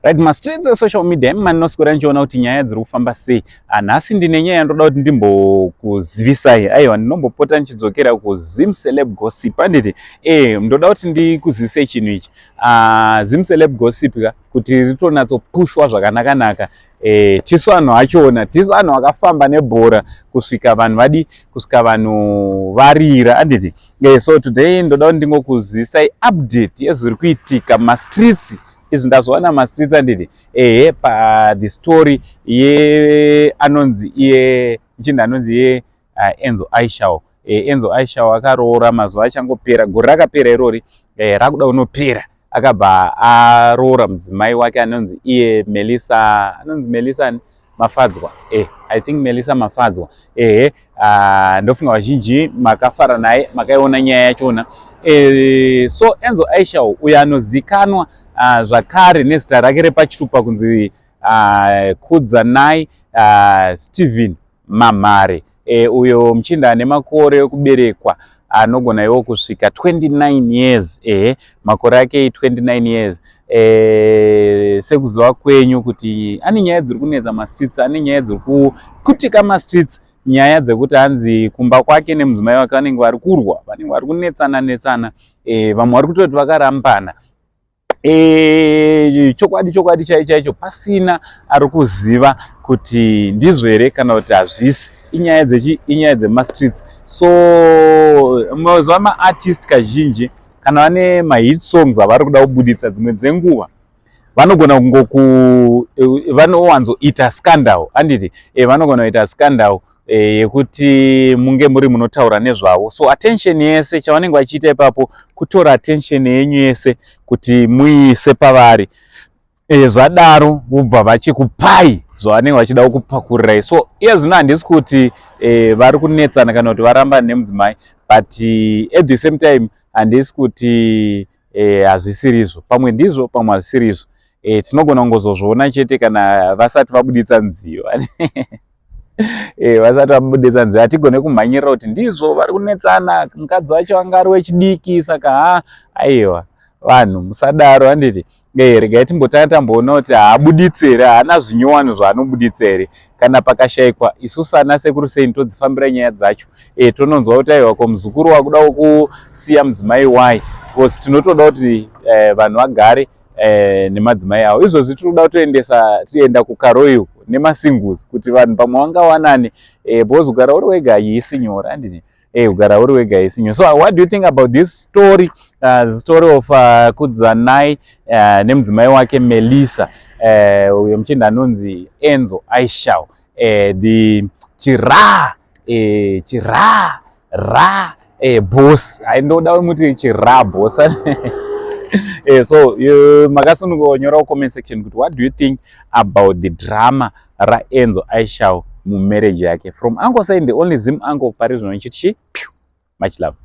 Right, mastreets esocial media imi mandinoswera ndichiona kuti nyaya dziri kufamba sei. Ah, nhasi ndine nyaya yandoda kuti ndimbokuzivisai. Aiwa, ndinombopota ndichidzokera kuZim Celeb Gossip, handiti? Ndoda kuti ndikuzivisei chinhu ichi. Ah, Zim Celeb Gossip ka, kuti ritonatsopushwa zvakanaka-naka, tisu vanhu vachona, tisu vanhu vakafamba nebhora kusvika vanhu vadi, kusvika vanhu varira, handiti? So today ndoda kuti ndingokuzivisai update yezviri kuitika mumastreets. Izvi ndazviwana mumastreets, handiti? Ehe, pa the story ye anonzi iye muchinda anonzi iye Enzo Ishall. Enzo Ishall akaroora mazuva achangopera, gore rakapera irori, rakuda kunopera, akabva aroora mudzimai wake anonzi iye Melissa, anonzi Melissa Mafadzwa. I think Melissa Mafadzwa. Ehe, ndofunga vazhinji makafara naye, makaiona nyaya yachona. So Enzo Ishall uyo anozikanwa zvakare nezita rake repachitupa kunzi Kudzanai Stephen Mamhare, uyo muchinda ane makore ekuberekwa anogona iwo kusvika 29 years. Ehe, makore ake 29 years. Sekuziva kwenyu kuti ane nyaya dziri kunetsa mastreets, ane nyaya dziri kukutika mastreets, nyaya dzekuti hanzi kumba kwake nemudzimai wake vanenge vari kurwa, vanenge vari kunetsana netsana. Vamwe vari kutoti vakarambana. Chokwadi chokwadi chai chaicho pasina ari kuziva kuti ndizvo here kana kuti hazvisi. Inyaya dzechi, inyaya dzemastreets. So mazuva maartist kazhinji kana vane mahit songs avari kuda kubuditsa, dzimwe dzenguva vanogona kungoku vanowanzoita scandal, handiti? Vanogona kuita scandal yekuti munge muri munotaura nezvavo. So attention yese chavanenge vachiita ipapo kutora attention yenyu yese kuti muiise pavari. Zvadaro vobva vachikupai zvavanenge vachida kukupakurirai. So iye zvino handisi kuti vari kunetsana kana kuti varambana nemudzimai, but at the same time handisi kuti hazvisirizvo. Pamwe ndizvo, pamwe hazvisirizvo. Tinogona kungozozviona chete kana vasati vabuditsa nziyo. Vasati vabuditsa nziyo hatigone kumhanyirira kuti ndizvo, vari kunetsana, mukadzi wacho anga ari wechidiki, saka ha, aiwa, vanhu musadaro, handiti? Regai timbotanga tamboona kuti haabuditsi here, haana zvinyowani zvaanobuditsa here. Kana pakashayikwa, isusu ana sekuru sei todzifambira nyaya dzacho. Tononzwa kuti aiwa, ko muzukuru wakuda kusiya mudzimai wai, because tinotoda kuti vanhu vagare nemadzimai avo. Izvozvi tiri kuda kutoendesa, tienda kuKaroi uko nemasingles kuti vanhu pamwe vangawanane, because kugara uri wega haisi nyore, handiti? Kugara uri wega haisi nyore. So what do you think about this story, the story of Kudzanai nemudzimai wake Melissa, uyo muchinda anonzi Enzo Ishall, the chira chira ra boss? Aindoda muti chira boss. So makasununguka kunyora comment section kuti what do you think about the drama raEnzo Ishall mumarriage yake. From Uncle Saint, the only Zim uncle pari zvino, nchiti chi, much love.